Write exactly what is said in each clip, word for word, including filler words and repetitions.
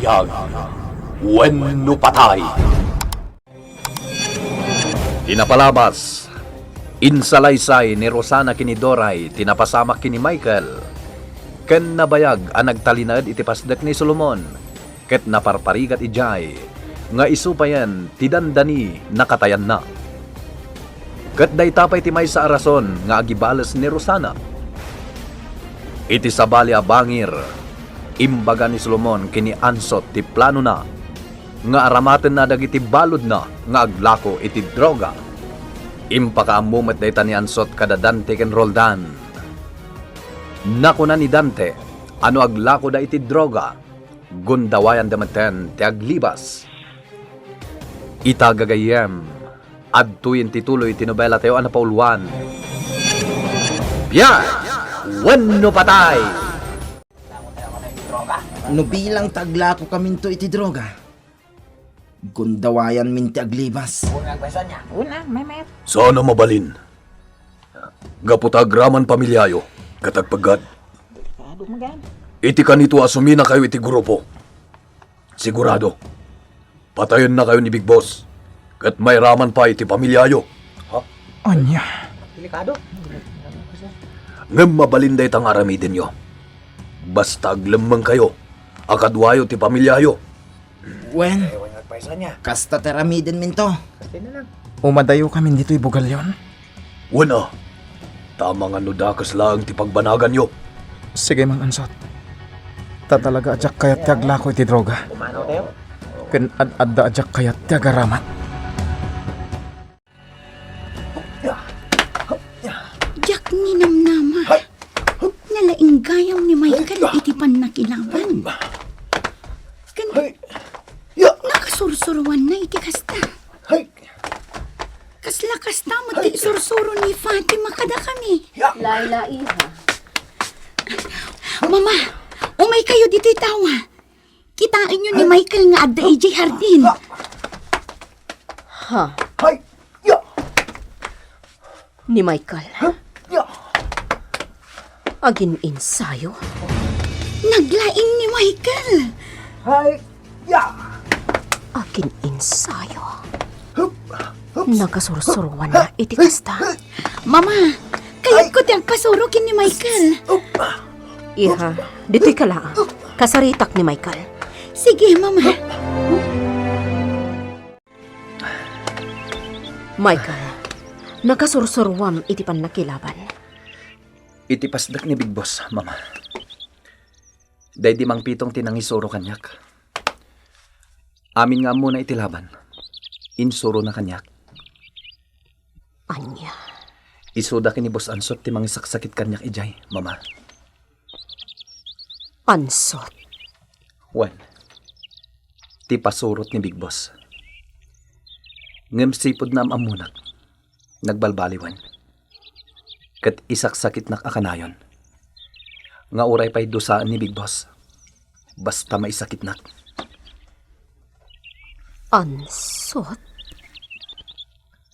Biag wenno patay. Ti napalabas, insalaysay ni Rosana ken ni Doray ti napasamak ken ni Michael, ken nabayag a nagtalinaed iti pasdek ni Solomon, ket naparparigat idiay nga isu payen ti dandani nakatayanna. Ket dayta pay ti maysa a rason nga agibales ni Rosana. Iti sabali a bangir, imbaga ni Solomon ken ni Ansot ti planona nga aramatenna dagiti baludna nga aglako iti droga. Impakaammo met dayta ni Ansot kada Dante ken Roldan. Nakuna ni Dante a no aglakoda iti droga, gundawayanda metten ti aglibas. Ita gagayyem, adtoyen ti tuloy ti nobelatayo a napauluan. Biag wenno patay! No bilang ta aglakokaminto iti droga, gundawayanmin ti aglibas. Una, Memet. Saan a mabalin. Gapu ta agraman pamiliayo, ket agpeggad. Delikado, magan. Iti kanito a suminakayo iti grupo, sigurado, patayennakayo ni Big Boss, ket mairaman pay ti pamiliayo. Ha? Ania? Delikado. Ngem mabalin dayta nga aramidenyo. Basta aglemmengkayo a kaduayo ti pamiliayo. Wen, kasta ti aramidenminto. Umadayokamin ditoy bugalyon? Wen a, ta amangan no dakes laeng ti pagbanaganyo. Sige, Mang Ansot. Ta talaga a diak kayat ti aglako iti droga. Ken ad-adda a diak kayat ti agaramat. Diak ninamnama. Nalaing gayam ni Michael iti pannakilaban. Ken nakasursuruanna iti kasta. Kasla kasta met ti isursuro ni Fatima kadakami. Laila, iha. Mama, umaykayo ditoy tawa. Kitaenyo ni Michael nga adda idiay hardin. Ha? Ni Michael? Agin-insayo? Naglaing ni Michael. Agin-insayo? Nakasursuruanna iti kasta. Mama, kayatko ti agpasuro ken ni Michael. Iha, ditoy ka laeng. Kasaritak ni Michael. Sige, Mama. Michael, nakasursuruam iti pannakilaban. Iti pasdek ni Big Boss, Mama. Daydi Mang Pitong ti nangisuro kaniak. Amin nga ammona iti laban, insurona kaniak. Ania? Isuda ken ni Boss Ansot ti mangisaksakit kaniak idiay, Mama. Ansot? Wen, ti pasurot ni Big Boss. Ngem sipud naam-ammonak, nagbalbaliwen. Ket isaksakitnak a kanayon nga uray pay dusaen ni Big Boss, basta maisakitnak. Ansot?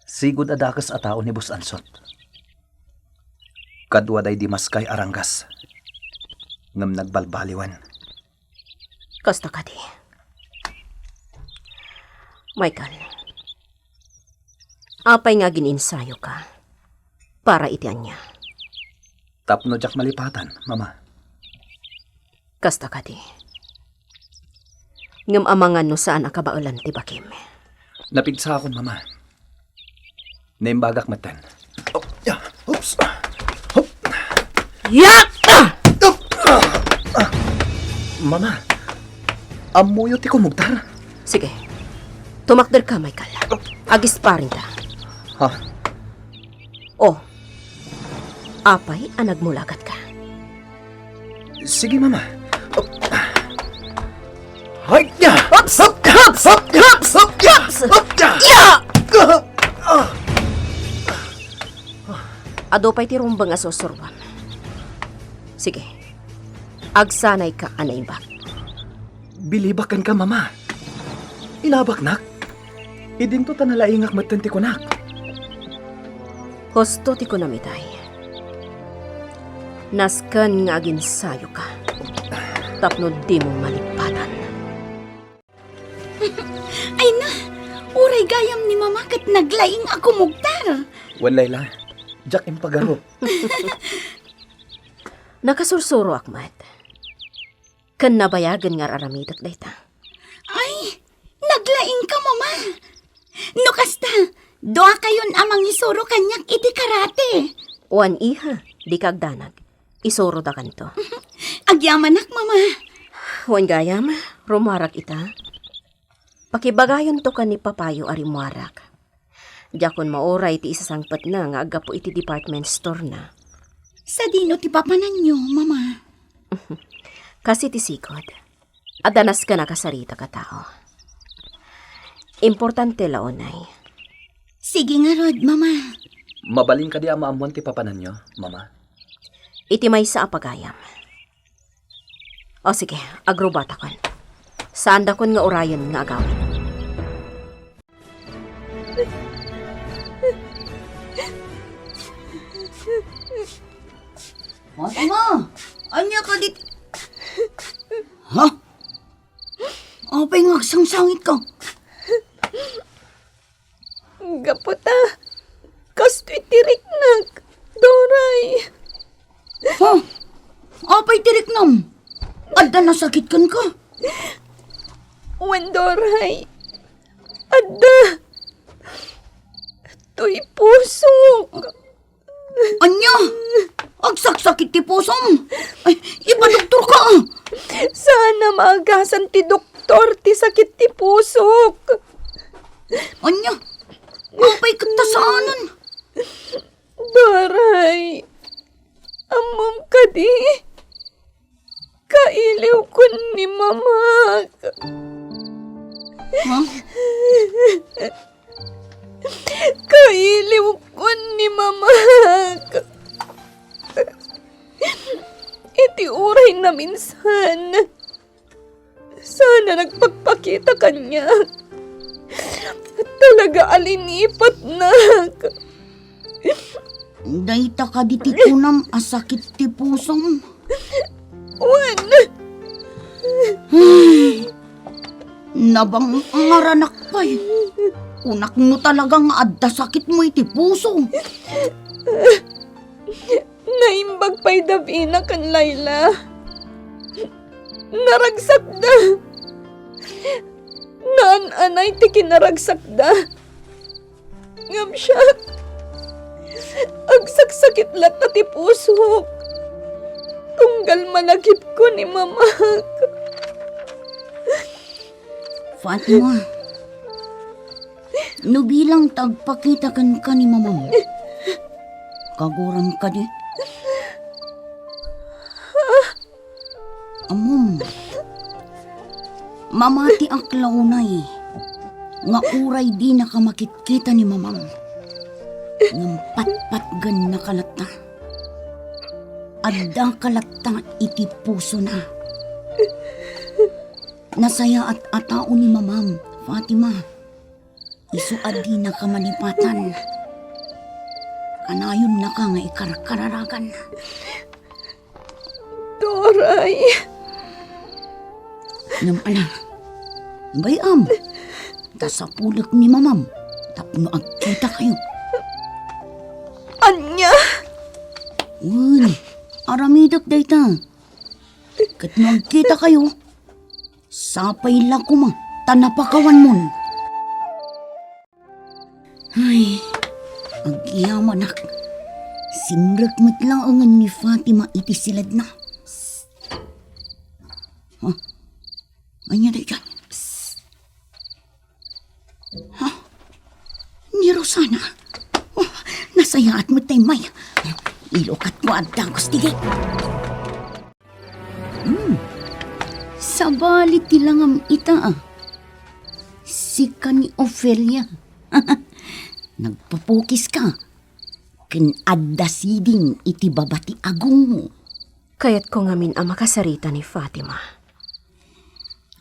Sigud a dakes a tao ni Boss Ansot. Kadua daydi maskay a ranggas. Ngem nagbalbaliwen. Kasta kadi. Michael, apay nga agin-insayoka? Para iti ania? Tapno diak malipatan, Mama. Kasta kadi. Ngem amangan no saan a kabaelan ti bakim. Napigsaakon, Mama. Naimbagak metten. Oops. Yak! Mama, ammoyo ti kumugtar? Sige. Tumakderka, Michael. Ag-sparringta. Ha? O, apay a nagmulagatka? Sige, Mama. Hay! Ya! Ups! Ups! Ups! Ups! Ups! Ya! Ya! Ya! Adu pay ti rumbeng a sursuruam. Sige. Agsanayka a naimbag. Bilibak kenka, Mama. Inabaknak. Idinto ta nalaingak metten ti kunak. Husto ti kunam itay. Nasken nga aginsayoka tapno dimo malipatan. Gayam ni Mama ket naglaing a kumugtar. Wen, Laila, diak impagarup. Nakasursuroak met. Ken nabayagen nga ar-aramidek dayta. Ay, naglaingka, Mama. No kasta, duakayon a mangisuro kaniak iti karate. Wen, iha, dika agdanag. Isurodakanto. Agyamanak, Mama. Wen gayam, rumuarak ita. Pakibagayonto ken ni Papayo a rimmuarak. Diakon mauray ti isasangpetna nga aggapu iti department store-na. Sadino ti papananyo, Mama? Kas iti sigud, adda nasken a kasaritak a tao. Importante la unay. Sige ngarud, Mama. Mabalin kadi a maammuan ti papananyo, Mama? Iti maysa a pagayam. O sige, agrubatakon. Saandakon nga urayen nga agawid. Fatima! Ania ka dit-, ha? Apay nga agsangsangitka? Gapu ta, kastoy ti riknak, Doray. Ha? Apay ti riknam? Adda nasakit kenka? Wen, Doray. Adda. Toy pusok. Ania? Agsaksakit ti pusom? Ay, ipadoktorka. Saan a maagasan ti doktor ti sakit ti pusok. Ania? Apay ket ta saanen? Doray, ammom kadi? Kailiwkon ni Mamak. Ha? Kailiwkon ni Mamak. Iti uray naminsan, sana nagpakpakita kaniak. Talaga a linipatnak. Dayta kadi ti kunam a sakit ti pusom? Wen. Ay, nabangaranak pay. Kunak no talaga nga adda sakitmo iti puso. Naimbag pay Davina ken Laila. Naragsakda. Naan-anay ti kinaragsakda. Ngem siak, agsaksakit latta ti pusok. Tunggal malagipko ni Mamak. Fatima, no bilang ta agpakita kenka ni Mamam, kaguram kadi? Ammom, mamatiak la unay nga uray dinaka makitkita ni Mamam, ngem patpatgennaka latta. Addaka latta iti pusona. Nasayaat a tao ni Mamam, Fatima. Isu a dinaka malipatan. Kanayonnaka nga ikarkararagan. Doray. Ngem ala, bay-am, ta sapulek ni Mamam tapno agkitakayo. Ania? Wen, aramidek dayta. Ket no agkitakayo, sapay la koma ta napakawanmon. Ay, agyamanak. Simrek met laengen ni Fatima iti siledna. Ha? Ania dayta? Ha? Ni Rosana? Oh, nasayaat met tay may. Ilukatko adda, Agustin. Hmm. Sabali ti langam ita, ah. Sika ni Ofelia. Nagpupukiska. Ken adda siding iti baba ti agongmo. Kayatko ngamin a makasarita ni Fatima.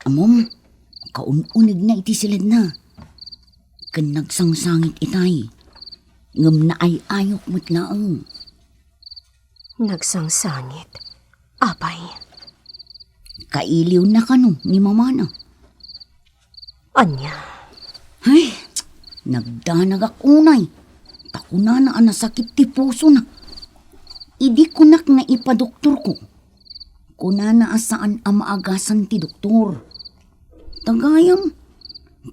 Ammom, kaun-unegna iti siledna. Ken nagsangsangit itay. Ngem naay-ayok met laeng. Nagsangsangit? Apay? Kailiwna kano ni mamana. Ania? Ay, Nagdanagak unay, ta kunana a nasakit ti pusona. Idi kunak nga ipadoktorko, kunana a saan a maagasan ti doktor. Ta gayam,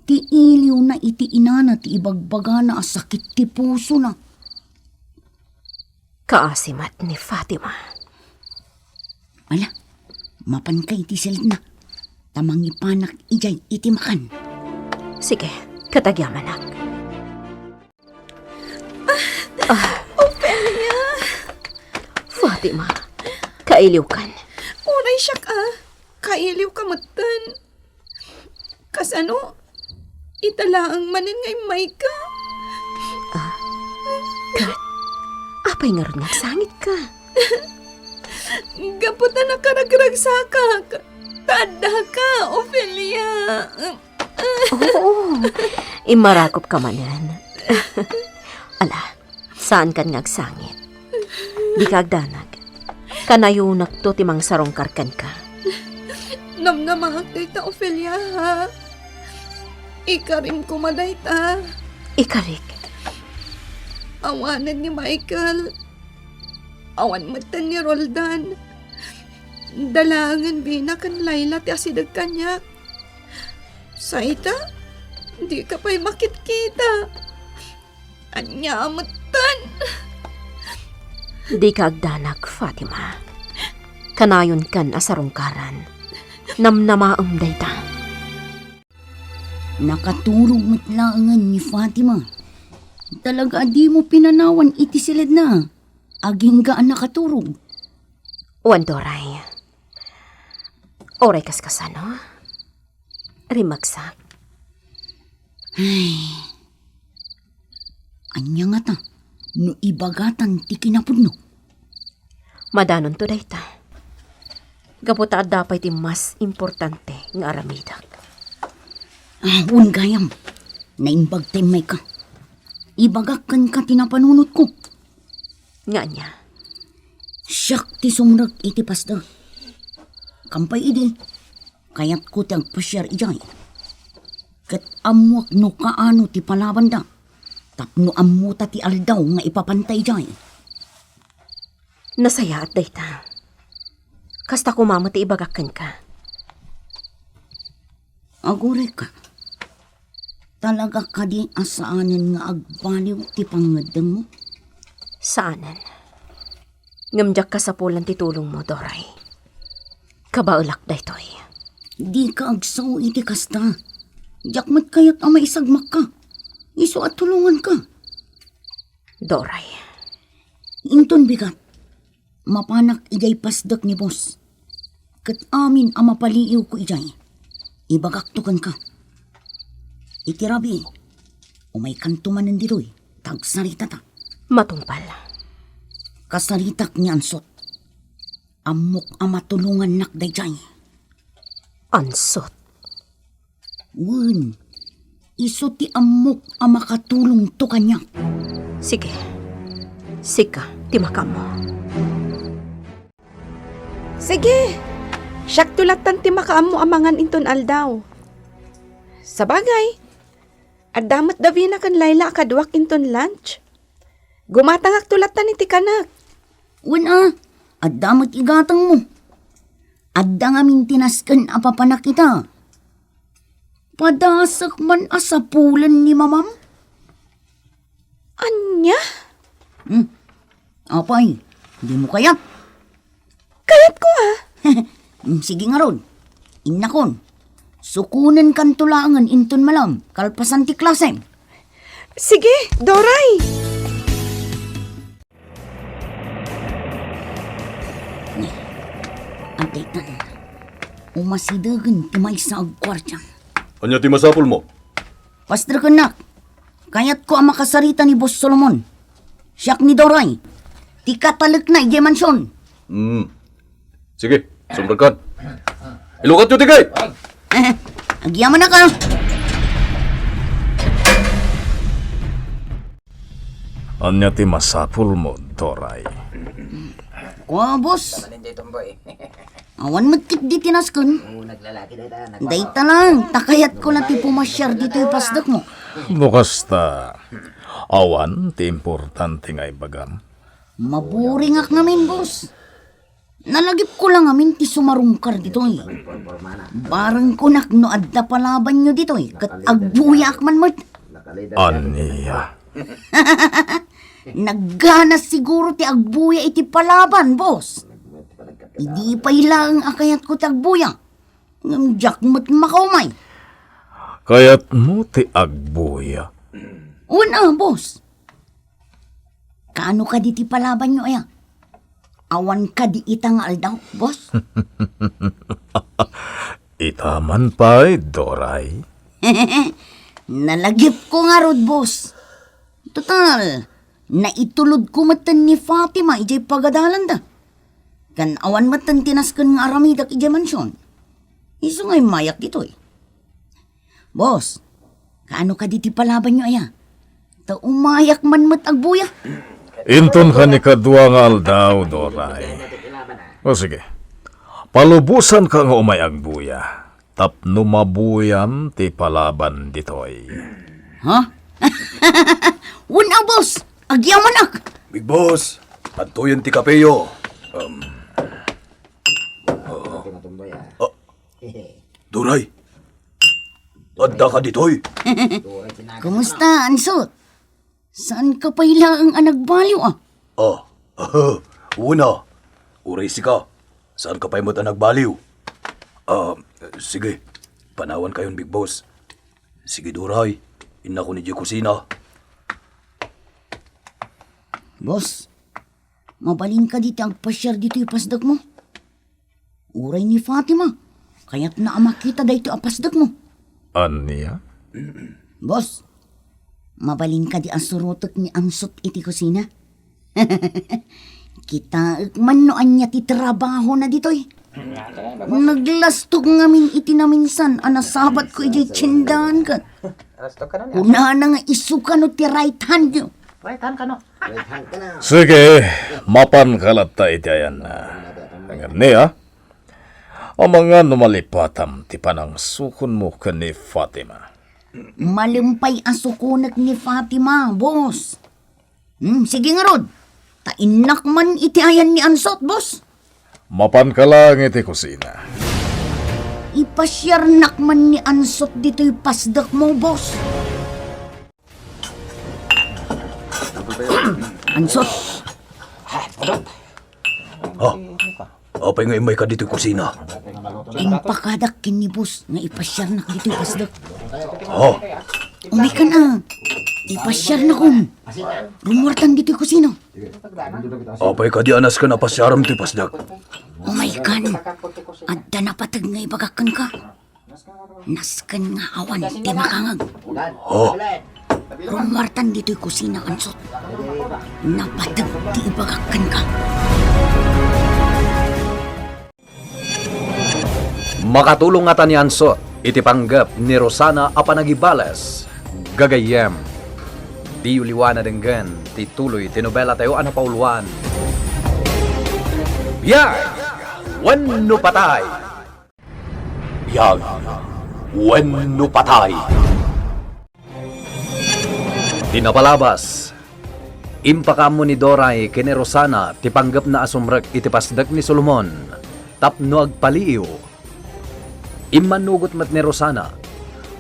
ti iliwna iti inana ti ibagbagana a sakit ti pusona. Kaasi met ni Fatima. Ala, mapanka iti selda, ta mangipanak idiay iti makan. Sige, ket agyamanak. Ah, Ofelia! Fatima, kailiwkan. Uray siak a, kailiwka metten. Kasano? Ita laeng manen nga immayka. Ah, ket apay ngarud nga agsangitka? Gapu ta nakaragragsakak. Ta addaka, Ofelia. Oo, immarakopka manen. Ala, saankan nga agsangit. Dika agdanag. Kanayonakto ti mangsarungkar kenka. Namnamaak dayta, Ofelia, ha? Ikarim koma dayta. Ikarik? Awanen ni Michael. Awan metten ni Roldan. Dalaengen Vina ken Laila ti asideg kaniak. Sa ita, dika pay makitkita. Ania metten? Dika agdanag, Fatima. Kanayonkan a sarungkaran. Namnamaem dayta. Nakaturog met laengen ni Fatima. Talaga a dimo pinanawan iti siledna. Agingga a nakaturog. Wen, Doray. Uray kaskasano? Rimagsak. Ay. Ania ngata no ibagatan ti kinapudno? Madanonto dayta. Gapu ta adda pay ti mas importante nga aramidek. Ah, wen gayam. Naimbag ta immayka. Ibagak kenka ti napanunotko. Nga ania? Siak ti sumrek iti pasdek. Kampay idi, kayatko ti agpasiar idiay. Ket ammoak no kaano ti palabanda, tapno ammota ti aldaw nga ipapanta idiay. Nasayaat dayta. Kasta koma met ti ibagak kenka. Agurayka, talaga kadi a saanen nga agbaliw ti pangngeddengmo? Saanen. Ngem diak kasapulan ti tulongmo, Doray. Kabaelak daytoy. Dika agsao iti kasta. Diak met kayat a maisagmakka. Isu a tulonganka. Doray. Inton bigat, mapanak idiay pasdek ni boss. Ket amin a mapaliiwko idiay, ibagakto kenka. Iti rabii, umaykanto manen ditoy, ta agsaritata. Matungpal. Kasaritak ni Ansot. Ammok a matulongannak daydiay. Ansot? Wen, isu ti ammok a makatulongto kaniak. Sige. Sika ti makaammo. Sige. Siakto lattan ti makaammo a mangan inton aldaw. Sabagay, adda met da Vina ken Laila a kaduak inton lunch. Gumatangakto lattan iti kanek. Wen a, adda met igatangmo. Adda ngamin ti nasken a papanak ita. Padasek man a sapulen ni mamam. Ania? Hmm. Apay, dimo kayat? Kayatko a. Hmm, sige ngarud. Innakon. Sukonenkanto laengen inton malam, kalpasan ti klasem. Sige, Doray! Adda itan. Umasidegen ti maysa a guardia. Ania ti masapulmo? Pasterkennak. Kayatko a makasarita ni Boss Solomon. Siak ni Doray. Ti katalekna idiay mansion. Hmm. Sige, sumrekkan. Ilukatyo ti gate! Agyamanak a. Ania ti masapulmo, Doray? Kua, boss. Awan met ketdi ti nasken. Dayta lang, ta kayatko la ti pumasiar ditoy pasdekmo. No kasta, awan ti importante nga ibagam. Maburingak ngamin, boss. Nalagipko la ngamin ti sumarungkar ditoy. Bareng kunak no adda palabanyo ditoy, ket agbuyaak man met. Ania? Nagganas siguro ti agbuya iti palaban, boss. Idi pay laeng a kayatko ti agbuya, ngem diak met makaumay. Kayatmo ti agbuya? Wen a, boss. Kaano kadi ti palabanyo aya? Awan kadi ita nga aldaw, boss? Ita man pay, Doray. Nalagipko ngarud, boss. Total, naitulodko metten ni Fatima idiay pagadalanda. Ken awan metten ti nasken nga aramidak idiay mansion. Isu nga immayak ditoy. Boss, kaano kadi ti palabanyo aya? Ta umayak man met agbuya. Inton kanikadua nga aldaw, Doray. O sige, palubosanka nga umay agbuya tapno mabuyam ti palaban ditoy. Ha? Wen a, boss! Agyamanak! Big Boss, adtoyen ti kapeyo. Um, Duray, adda ka ditoy? Kumusta, Ansot? Saan ka pay laeng a nagbaliw, ah? Ah, una, uray sika, saan ka pay met a nagbaliw? Ah, sige, panawan kayon, Big Boss. Sige, Duray, innakon idiay kusina. Boss, mabalin kadi ti agpasiar ditoy pasdekmo? Uray ni Fatima, kayatna a makita daytoy a pasdekmo. Ania? Boss, mabalin kadi a surotek ni Ansot iti kusina? Kitaek man no ania ti trabahona ditoy. Naglastog ngamin iti naminsan a nasabatko idiay tiendaan ket kunana nga isu kano ti right handyo. Right hand kano? Sige, mapanka latta iti ayanna. Ngem ni, ah, amangan no malipatam ti panangsukonmo ken ni Fatima. Malem pay a sukonek ni Fatima, boss. Hmm, sige ngarud. Ta innak man iti ayan ni Ansot, boss. Mapanka laeng iti kusina. Ipasiarnak man ni Ansot ditoy pasdekmo, boss. Ansot. Ha? Apay nga immayka ditoy kusina? Impakadak ken ni boss nga ipasiarnak ditoy pasdek. Ha? Umaykan a. Ipasiarnakon. Rummuartan ditoy kusina. Apay kadi a nasken a pasiarem toy pasdek? Umaykan. Adda napateg nga ibagak kenka. Nasken nga awan ti makangeg. Oh. Rummuartan ditoy kusina, Ansot. Napateg ti ibagak kenka. Makatulong ngata ni Ansot iti panggep ni Rosana a panagibales. Gagayyem, diyo liwa a denggen ti tuloy ti nobelatayo a napauluan. Biag wenno patay? Biag wenno patay? Ti napalabas, impakaammo ni Doray ken ni Rosana ti panggepna a sumrek iti pasdek ni Solomon tapno agpaliiw. Immannugot met ni Rosana,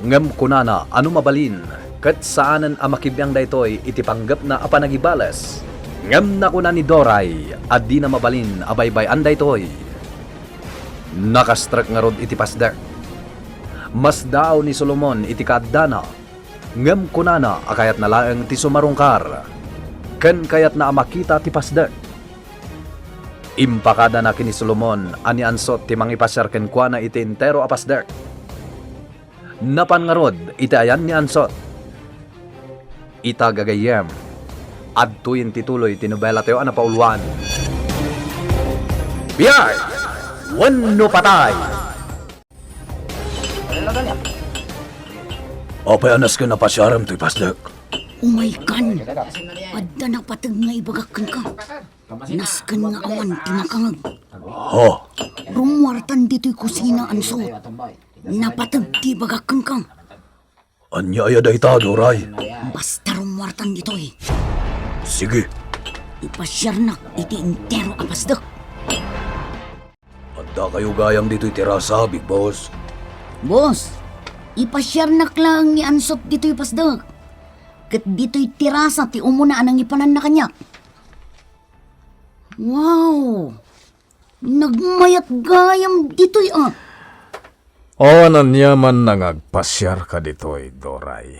ngem kunana a no mabalin ket saanen a makibiang daytoy iti panggepna a panagibales. Ngem nakuna ni Doray a dina mabalin a baybay-an daytoy. Nakastrek ngarud iti pasdek. Masdaaw ni Solomon iti kaaddana, ngem kunana a kayatna laeng ti sumarungkar, ken kayatna a makita ti pasdek. Impakadana ken ni Solomon a ni Ansot ti mangipasiar kenkuana iti entero a pasdek. Napan ngarud iti ayan ni Ansot. Ita, gagayyem, adtoyen ti tuloy ti nobelatayo a napauluan. Biag wenno patay? Apay a nasken a pasiarem toy pasdek? Umaykan. Adda napateg nga ibagak kenka. Nasken nga awan ti makangeg. Ha? Rummuartan ditoy kusina, Ansot. Napateg ti ibagak kenka. Ania aya dayta, Doray? Basta rummuartan ditoy. Sige. Ipasiarnak iti entero a pasdek. Adda kayo gayam ditoy terasa, Big Boss? Boss, ipasiarnak laeng ni Ansot ditoy pasdek. Ket ditoy terasa ti umuna a nangipananna kaniak. Wow! Nagmayat gayam ditoy, ah. Awan aniamanna nga agpasiarka ditoy, Doray.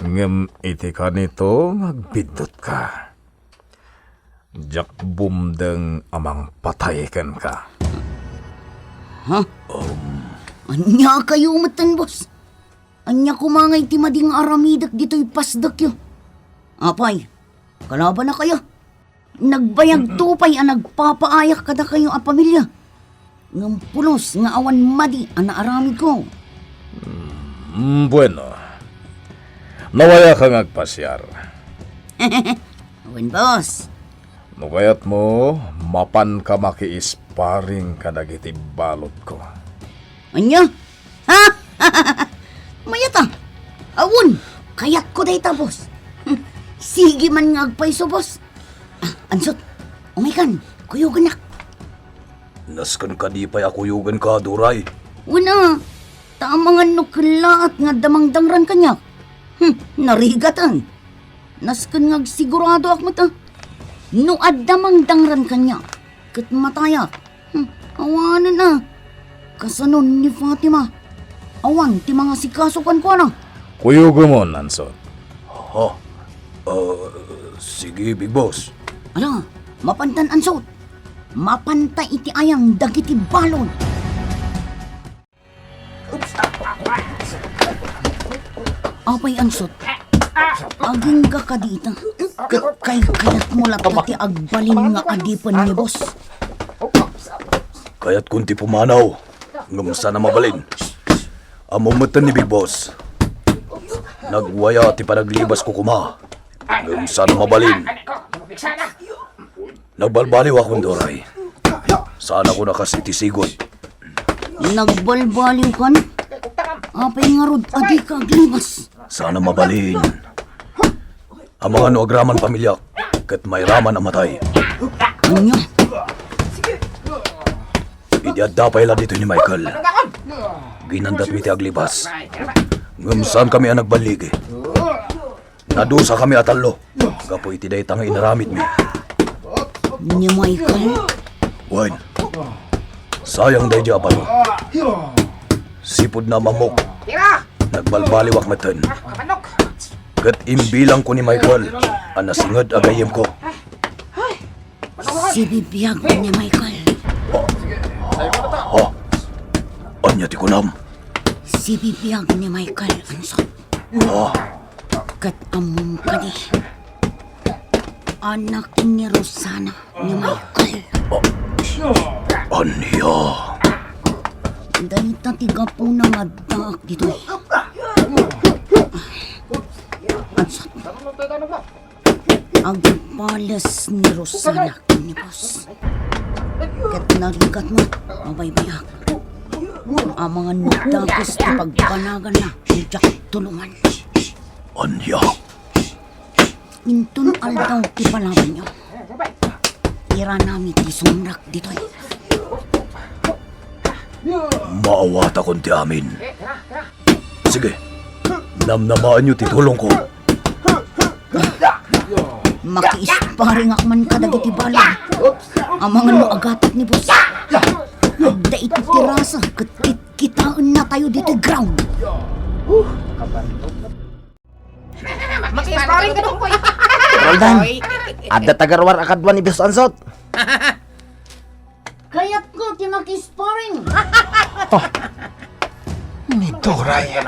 Ngem iti kanito nga agbiddutka, diak bumdeng a mangpatay kenka. Ha? Um. Ania kayo metten, boss? Ania koma ngay ti madi nga aramidek ditoy pasdekyo? Apay, kalabanna kayo? Nagbayagto pay a nagpapaayak kadakayo a pamilia. Ngem pulos nga awan madi a naaramidko. Mm, bueno. Nawayaka nga agpasiar. Wen, boss. No kayatmo, mapanka makiisparing kadagiti baludko. Ania? Ha? Mayat a? Awan, kayatko dayta, boss. Sige man nga agpayso, boss. Ah, Ansot, umaykan, kuyogennak. Nasken kadi pay a kuyogenka, Doray? Wen a, ta amangan no kellaat nga adda mangdangran kaniak. Hmm, narigaten. Nasken nga agsiguradoak met a. No adda mangdangran kaniak, ket matayak. Hmm, awanen a. Kasano ni Fatima? Awan ti mangasikaso kenkuana. Kuyogemon, Ansot. Ha? Ah, sige, Big Boss. Ala, mapantan, Ansot. Mapanta iti ayam dagiti balud. Apay, Ansot, agingga kadi ita? Ket kaykayatmo latta ti agbalin nga adipen ni boss? Kayatkon ti pumanaw, ngem saan a mabalin. Ammom metten ni Big Boss. Nagwaya ti panaglibasko koma, ngem saan a mabalin. Nagbalbaliwakon, Doray. Saanakon a kas iti sigud. Nagbalbaliwkan? Apay ngarud a dika aglibas? Saan a mabalin. Amangan no agraman pamiliak, ket mairaman a matay. Ania? Idi adda pay la ditoy ni Michael, ginandatmi ti aglibas. Ngem saankami a nagballigi. Nadusakami a tallo gapu iti dayta nga inaramidmi. Ni Michael? Wen, sayang daydi a baro. Sipud na mamok, nagbalbaliwak metten. Ket imbilangko ni Michael a nasinged a gayyemko. Sibibiag ni Michael. Ha? Ania ti kunam? Sibibiag ni Michael, Ansot. Ha? Ket ammom kadi, anak ni Rosana ni Michael. Ania? Dayta ti gapuna nga addaak ditoy. Ansot. Agbales ni Rosana ken ni boss. Ket narigat met, mabaybayak. Amangan no dakes ti pagbanaganna, diak tulongan. Ania? Inton aldaw ti palabanyo, iranami ti sumrek ditoy. Maawatakon ti amin. Sige, namnamaenyo ti tulongko. Makiisparingak man kadagiti balud. Amangan no agatak ni boss. Adda iti terasa ket kitkitaennatayo ditoy ground. Makiisparing ka dong, boy. Roldan, adda tagaruar a kadua ni Boss Ansot. Kayatko ti makisparring. Oh. Ni Doray.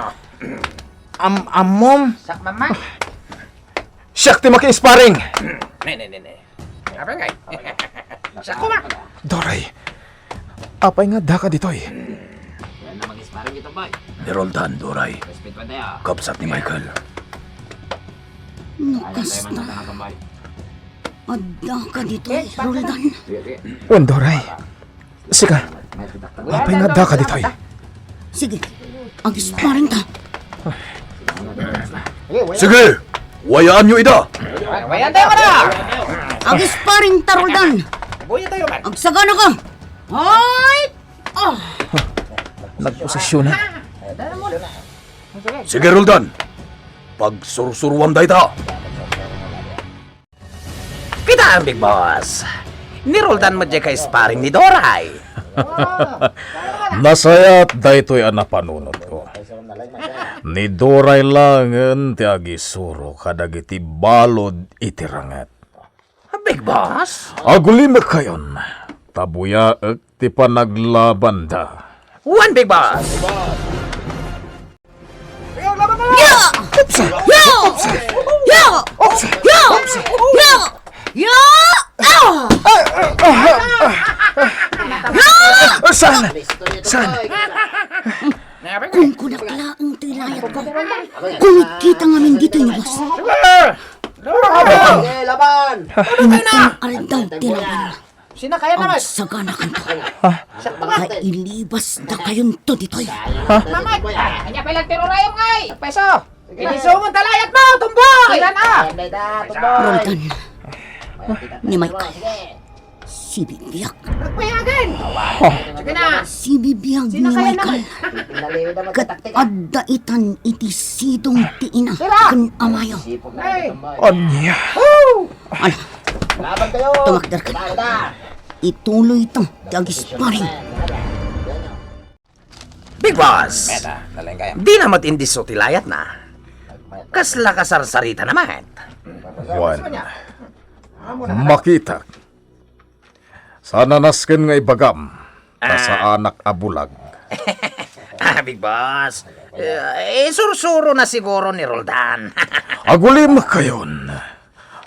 Am-, ammom? Sak mama. Siak ti makisparring. Ne, ne, ne, ne. Apa ngay? Sak ko ma. Doray. Apay nga addaka ditoy? Yan na makisparring ito, boy. Ni Roldan, Doray. Respect pa tayo. Kabsat ni Michael. Nakasta. Addaka ditoy, Roldan? Wen, Doray. Sika, apay nga addaka ditoy? Sige, agisparingta. Sige, wayaanyo ida. Wayaantayo kada. Agisparingta, Roldan. Agsagana ka. Hoy! Ah! Nagposesyon na. Sige, Roldan. Pagsursuruam dayta. Kitaem, Big Boss. Ni Roldan met diay ka-sparring ni Doray. Nasayaat daytoy a napanunotko. Ni Doray laengen ti agisuro kadagiti balud iti ranget. Big Boss? Agulimekkayon, ta buyaek ti panaglabanda. Wen, Big Boss! Ya! Ya! Ya! Ya! Ya! Ya! Ya! Ah! Ya! Saan? Saan? Kunkunak laeng ti layatko. Kumikita ngamin ditoy ni boss. Sige, laban! Inton aldaw ti laban. Sina kaya naman? Agsaganakanto. Kailibasdakayonto ditoy. Mamay! Anya pala tirurayom ngay! Peso! Inisumon ta layat mo, tumboy! Ilan, ah? Roldan. Ni Michael. Sibibiag. Nagpayagan! Sige na! Sibibiag ni Michael. Ket adda itan iti sidong ti ina ken amayo. Ania? Ala, tumakder ka. Ituloy ta ti agisparing. Big Boss! Dina met indisso ti layatna. Kasla kasarsarita na met. Wen, makitak. Saan a nasken nga ibagam, ta saanak a bulag. Ah, Big Boss. Eh, isursuro na siguro ni Roldan. Agulimekkayon.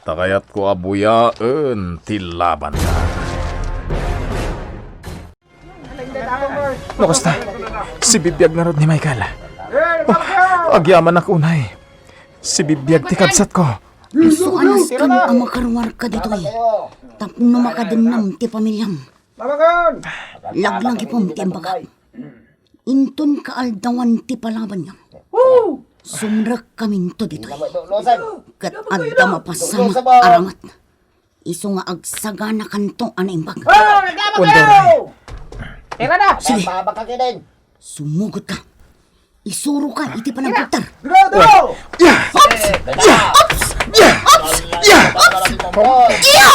Ta kayatko a buyaen ti labanna. No kasta, sibibiag ngarud ni Michael. Oh, agyamanak unay. Sibibiag ti kabsatko. Isu a nasken a makaruarka ditoy tapno makadennam ti pamiliam. Laglagipem ti imbagak. Inton kaaldawan ti palabanyo, sumrekkaminto ditoy. Ket adda mapasamak a ranget. Isu nga agsaganakanto a naimbag. Oh, nagdamag kayo! Tira na! Sige. Sumugot ka. Isuro ka iti panagkuptar. Sigurado! Hops! Hops! Hops! Hops! Iya!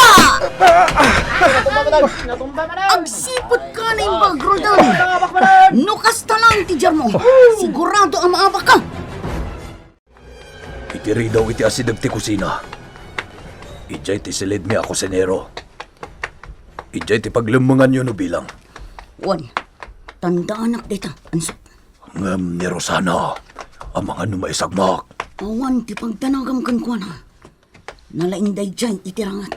Agsipud ka na imbag, Roldan. No kasta lang ti diarmo, sigurado a maabak ka. Iti ridaw iti asideg ti kusina. Idiay ti silidmi a kusinero. Idiay ti paglemmenganyo no bilang. Wen, tandaanak dita, Anso. Ngem ni Rosana, amangan no maisagmak. Awan ti pagdanagam kenkuana. Nalaing daydiay iti ranget.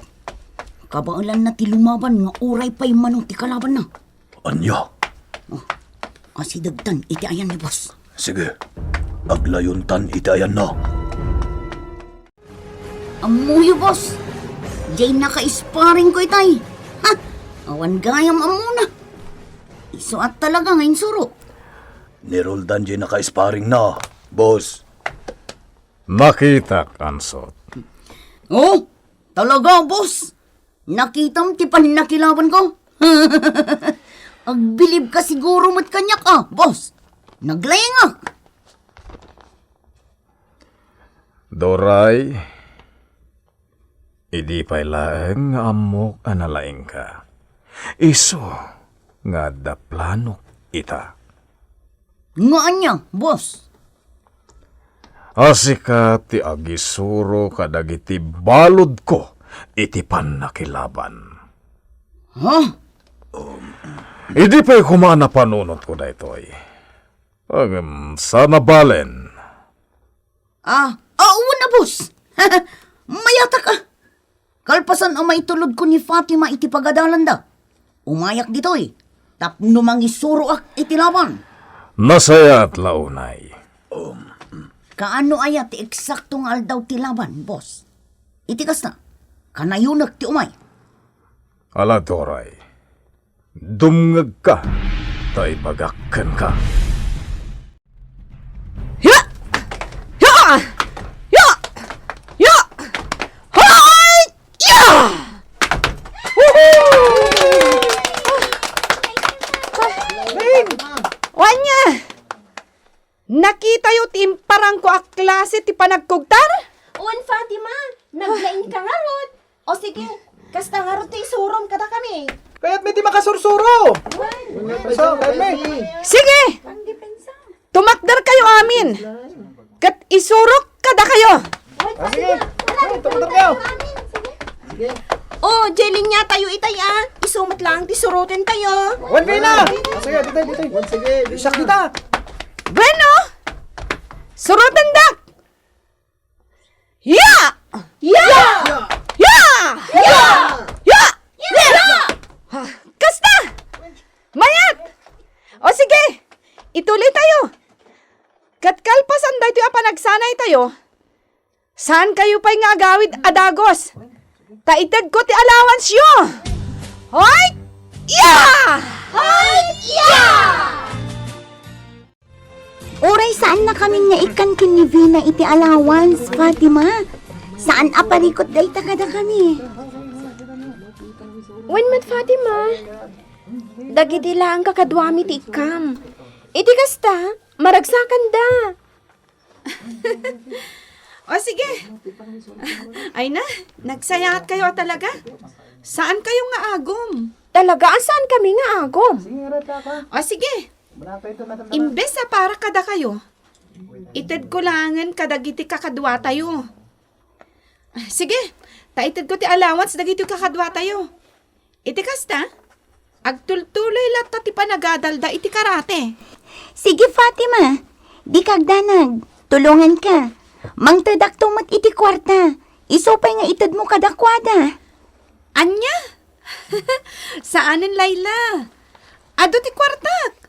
Kabaelanna ti lumaban nga uray pay mano ti kalabanna. Ania? Oh, asidegtan iti ayan ni boss. Sige, aglayontan iti ayanna. Ammoyo, boss. Diay naka-sparring ko itay. Ha? Awan gayam ammona. Isu a talaga nga insuro. Ni Roldan diay naka-sparringna, boss. Nakitak, Ansot. Oh, talaga, boss? Nakitam ti pannakilaban ko? Agbilib ka siguro met kaniak, ah, boss. Naglaingak. Doray, idi pay laeng nga ammok a nalaingka, isu nga adda planok ita. Nga ania, boss? A sika ti agisuro kadagiti baludko iti pannakilaban. Ha? Idi pay koma a napanunotko daytoy. Ngem, saan a balen? Ah, ah, wen a, boss. Mayatak a. Kalpasan a maitulodko ni Fatima iti pagadalanda, umayak ditoy tapno mangisuroak iti laban. Nasayaat la unay. Kaano aya ti eksakto nga aldaw ti laban, boss? Iti kasta, kanayonek ti umay. Ala, Doray. Dumngegka, ta ibagak kenka. Ya! Ya! Ya! Ya! Hoy! Ya! Woohoo! Wen! Wen, ya! Nakitayo ti imparangko a klase ti panagkugtar? Wen, Fatima, naglaingka ngarud. O sige, kasta ngarud ti isurom kadakami. Kayatmi ti makasursuro. Wen. Isu, kayatmi. Sige! Tumakderkayo amin. Ket isurok kadakayo. Wen, Fatima, sige. Ay, tumakderkayo. Sige. O, jay linya tayo itay, a. Isu met laeng ti surotentayo. Wen, Vina! Ah, sige, ditoy, ditoy. Wen, sige, Vina. Isak dita. Bueno, surotendak. Ya! Ya! Ya! Ya! Ya! Ya! Ha, kasta! Mayat! O sige, ituloy tayo. Ket kalpasan daytoy a panagsanay tayo, saankayo pay nga agawid a dagus, ta itedko ti allowanceyo. Hoy! Ya! Hoy! Ya! Uray saannakamin nga ikkan ken ni Vina iti allowance, Fatima. Saan a parikut dayta kadakami. Wen met, Fatima. Dagiti laeng kakaduami ti ikkam. Iti kasta, maragsakanda. O, sige. Ay na, nagsayaatkayo a talaga. Saankayo nga agum. Talaga a saankami nga agum. O, sige. Imbes a para kadakayo, itedko laengen kadagiti kakaduatayo. Sige, ta itedko ti allowance dagiti kakaduatayo. Iti kasta, agtultuloy latta ti panagadalda iti karate. Sige, Fatima. Dika agdanag. Tulonganka. Mangtedakto met iti kuarta. Isu pay nga itedmo kadakuada. Ania? Saanen, Laila. Adu ti kuartak.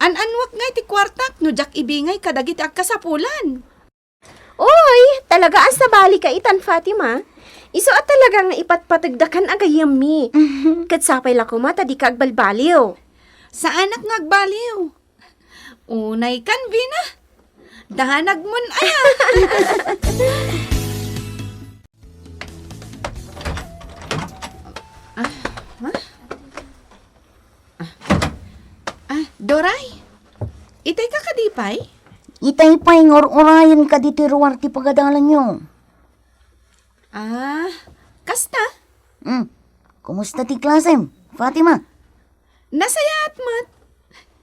An-annuak ngay ti kuartak no diak ibingay kadagiti agkasapulan. Oy, talaga a sabali ka itan, Fatima. Isu a talaga nga ipatpategdakan a gayyemmi. Ket sapay la koma ta dika agbalbaliw. Saanak nga agbaliw. Unay kan, Vina. Danagmon aya. Ah, ha? Ah, ah, Doray? Itay ka kadi pay? Itay pay nga ur-urayen kadi ti ruar ti pagadalanyo. Ah, kasta? Hmm. Kumusta ti klasem, Fatima? Nasayaat met.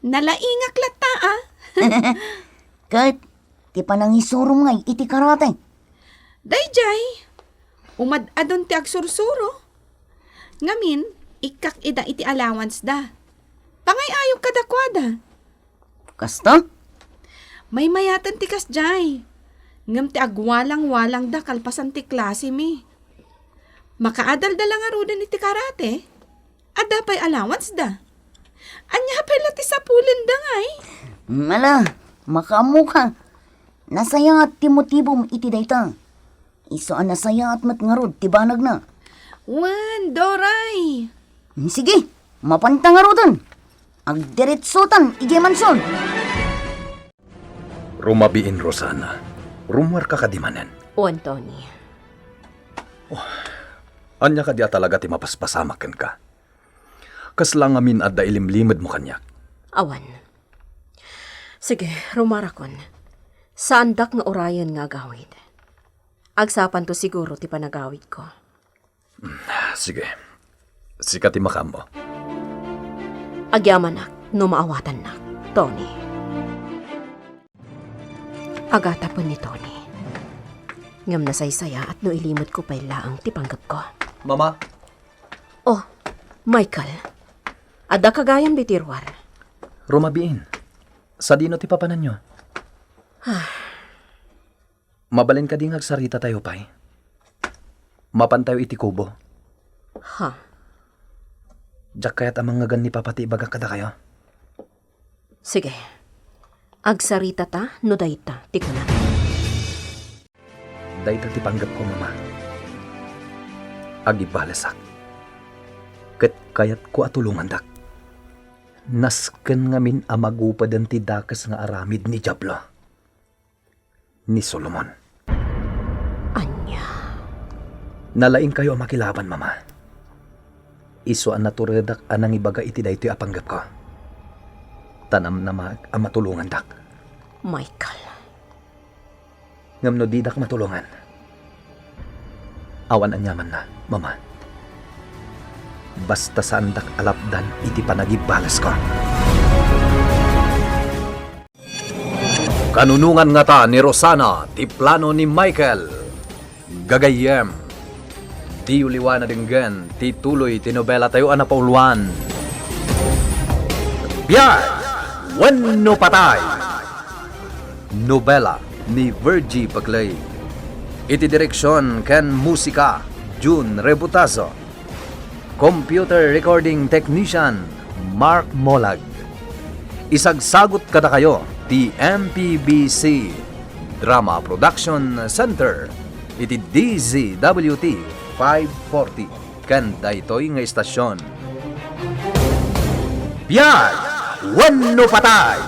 Nalaingak latta, a. Ket ti panangisurom ngay iti karate? Daydiay, umad-adun ti agsursuro. Ngamin, ikkak ida iti allowance da. Pangay-ayog kadakuada. Kasta? Maymayaten ti kasdiay. Ngem ti agwalang-walangda kalpasan ti klasemi. Makaadalda la ngaruden iti karate? Adda pay allowance da. Ania pay la ti sapulenda ngay? Ala, makaammoka. Nasayaat ti motibom iti dayta. Isu a nasayaat met ngarud ti banagna. Wen, Doray. Sige, mapanta ngaruden. Agdiretsotan idiay mansion. Rumabiin, Rosana. Rummuarka kadi manen? Wen, Tony. Oh, ania kadi a talaga ti mapaspasamak kenka? Kasla ngamin adda ilimlimedmo kaniak? Awan. Sige, rummuarakon. Saandak nga urayen nga agawid. Agsapanto siguro ti panagawidko. Sige. Sika ti makaammo. Agyamanak no maawatannak, Tony. Agatapen ni Tony. Ngem nasaysayaat no ilimedko pay laeng ti panggepko. Mama. Oh, Michael. Addaka gayam ditoy ruar? Rumabiin. Sadino ti papananyo? Ah. Mabalin kadi nga agsaritatayo pay? Mapantayo iti kubo. Ha? Diak kayat a mangngeg ni Papa ti ibagak kadakayo. Sige. Agsaritata no dayta ti kunam. Dayta ti panggepko, Mama. Agibalesak. Ket kayatko a tulongandak. Nasken ngamin a magupeden ti dakes nga aramid ni Diablo, ni Solomon. Ania? Nalaingkayo a makilaban, Mama. Isu a naturedak a nangibaga iti daytoy a panggepko. Ta namnamaek a matulongandak. Michael. Ngem no didak matulongan, awan aniamanna, Mama. Basta saandak a lapdan iti panagibalesko. Kanunongan ngata ni Rosana ti plano ni Michael. Gagayyem, diyo liwa nadenggen ti tuloy ti nobelatayo a napauluan, Biag wenno Patay. Nobela ni Virgie Paclay. Iti direksion ken musika, Jun Rebutazo. Computer recording technician, Mark Molag. Isagsagut kadakayo ti M P B C Drama Production Center iti D Z W T five forty ken daytoy nga istasion. Biag wenno Patay!